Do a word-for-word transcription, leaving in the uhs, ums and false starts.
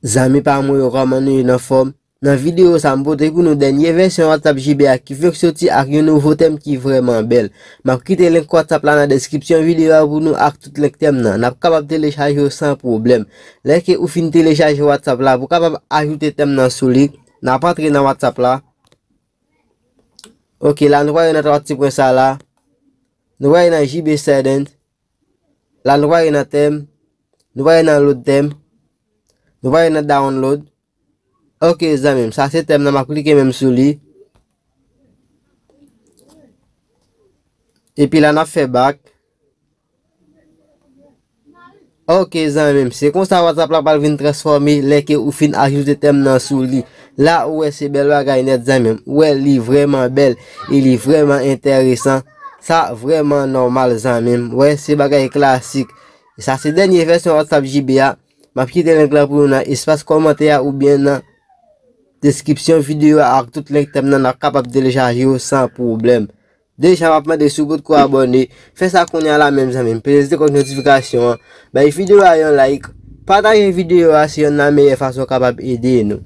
Zanmi pa mwen yo, kòman nou ye, nan fòm? Nan videyo sa, m pote pou nou dènye vèsyon WhatsApp J B a ki fenk soti ak yon nouvo tèm ki vrèman bèl. M ap kite link WhatsApp la nan deskripsyon videyo a pou nou ak tout link tèm nan. N ap kapab telechaje yo san pwoblèm. Lè ke ou fin telechaje WhatsApp la, pou kapab ajoute tèm nan sou li, n ap antre nan WhatsApp la. Ok, la nou prale nan twa ti pwen sa la. Nou prale nan J B Settings. La nou prale nan tèm. Nou prale nan load tèm. Nou prale nan download. Ok, zanmi m, sa se tèm nan, m ap klike menm sou li. Epi la n ap fè back. Ok, zanmi m, se konsa WhatsApp la pral vin transfòme lè ke ou fin ajoute tèm nan sou li. La ou wè se bèl bagay nèt, zanmi m. Ou wè li vrèman bèl e li vrèman enteresan. Sa vrèman nòmal, zanmi m. Ou wè se bagay klasik. Sa se dènye vèsyon WhatsApp J B a. M ap kite link la pou nou nan espas kòmantè a oubyen nan deskripsyon videyo a ak tout link tèm nan, n ap kapab telechaje yo san pwoblèm. Deja, m ap mande si w potko abòne, fè sa kounye a la menm, zanmi m. Peze ti klòch notifikasyon an, bay videyo a yon like, pataje videyo a, se yonn nan meyè fason w kapab ede nou.